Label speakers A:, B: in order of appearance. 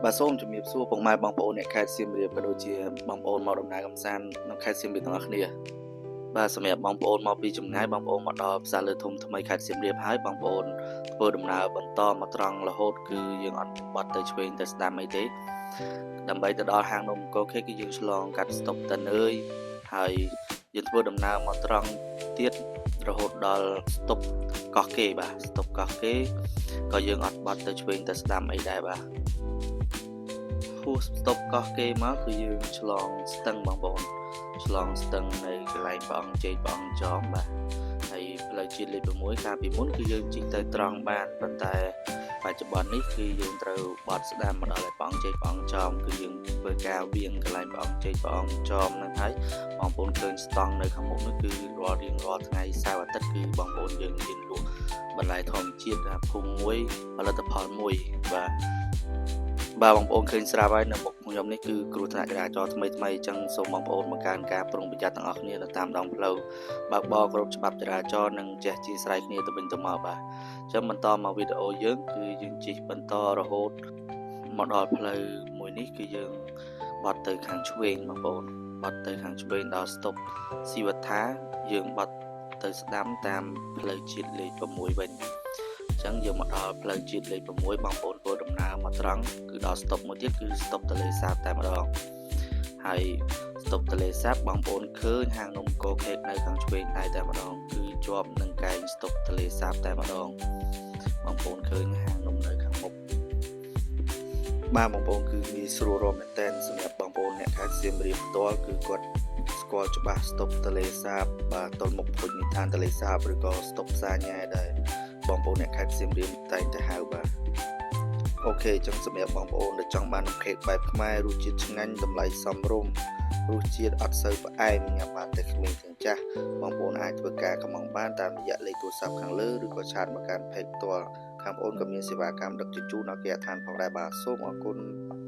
A: បាទសូមជំរាបសួរពុកម៉ែបងប្អូនអ្នកខេត្តសៀមរាបក៏ដូចជាបងប្អូនមកដំណើរកម្សាន្តនៅខេត្តសៀមរាបទាំងអស់គ្នាបាទសម្រាប់បងប្អូនមកពីចម្ងាយបងប្អូនមកដល់ផ្សារលើធំថ្មីខេត្តសៀមរាបហើយបងប្អូនធ្វើដំណើរបន្តមកត្រង់រហូតគឺយើងអត់បត់ទៅឆ្វេងទៅស្ដាំអីទេដើម្បីទៅដល់ហាងនំកូខេគឺយើងឆ្លងកាត់ស្តុបតានើយហើយយើងធ្វើដំណើរមកត្រង់ទៀតរហូតដល់ស្តុបកោះគេបាទស្តុបកោះគេក៏យើងអត់បត់ទៅឆ្វេងទៅស្ដាំអីដែរបាទហួសស្តុបកោះគេមកគឺយើងឆ្លងស្ទឹងបងប្អូនឆ្លងស្ទឹងនៅកន្លែងព្រះអង្គជែកព្រះអង្គចមបាទហើយផ្លូវជាតិលេខ6កាលពីមុនគឺយើងជិះទៅត្រង់បានប៉ុន្តែបច្ចុប្បន្ននេះគឺយើងត្រូវបត់ស្ដាំមកដល់ឯព្រះអង្គជែកព្រះអង្គចមគឺយើងធ្វើការវៀងកន្លែងព្រះអង្គជែកព្រះអង្គចមហ្នឹងហើយបងប្អូនឃើញស្តង់នៅខាងមុខនោះគឺរាល់រៀងរាល់ថ្ងៃសៅរ៍អាទិត្យគឺបងប្អូនយើងមានលក់បន្លែធម្មជាតិភូមិមួយផលិតផលមួយបាទបាទបងប្អូនឃើញស្រាប់ហើយនៅមុខខ្ញុំនេះគឺគ្រោះថ្នាក់ចរាចរណ៍ថ្មីថ្មីអញ្ចឹងសូមបងប្អូនបង្កើនការប្រុងប្រយ័ត្នទាំងអស់គ្នានៅតាមដងផ្លូវបើកបរគ្រប់ច្បាប់ចរាចរណ៍និងចេះជាស្រ័យគ្នាទៅវិញទៅមកបាទអញ្ចឹងបន្តមកវីដេអូយើងគឺយើងជិះបន្តរហូតមកដល់ផ្លូវមួយនេះគឺយើងបត់ទៅខាងឆ្វេងបងប្អូនបត់ទៅខាងឆ្វេងដល់ស្តុបស៊ីវត្ថាយើងបត់ទៅស្ដាំតាមផ្លូវជាតិលេខ6វិញអញ្ចឹងយើងមកដល់ផ្លូវជាតិលេខ6បងប្អូនធ្វើដំណើរមកត្រង់គឺដល់ស្តុបមួយទៀតគឺស្តុបទលេសាបតែម្ដងហើយស្តុបទលេសាបបងប្អូនឃើញហាងនំកូខេកនៅខាងឆ្វេងដៃតែម្ដងគឺជាប់នឹងកែងស្តុបទលេសាបតែម្ដងបងប្អូនឃើញហាងនំនៅខាងមុខបាទបងប្អូនគឺងាយស្រួលរកមែនតើសម្រាប់បងប្អូនអ្នកខេត្តសៀមរាបផ្ទាល់គឺគាត់ស្គាល់ច្បាស់ស្តុបទលេសាបបាទទល់មុខភោជនីយដ្ឋានទលេសាបឬក៏ស្តុបផ្សារញ៉ែដែលបងប្អូនអ្នកខេត្តសៀមរាបតែងតែហៅបាទ OK ចឹងសម្រាប់បងប្អូនដែលចង់បាននំខេកបែបខ្មែររសជាតិឆ្ងាញ់តម្លៃសមរម្យរសជាតិអត់សូវផ្អែមញ៉ាំបានតែក្មេងទាំងចាស់បងប្អូនអាចធ្វើការកម្មង់បានតាមរយៈលេខទូរស័ព្ទខាងលើឬក៏chat មកកាន់ page ផ្ទាល់ខាងបងប្អូនក៏មានសេវាកម្មដឹកជញ្ជូនដល់គេហដ្ឋានផងដែរបាទសូមអរគុណ។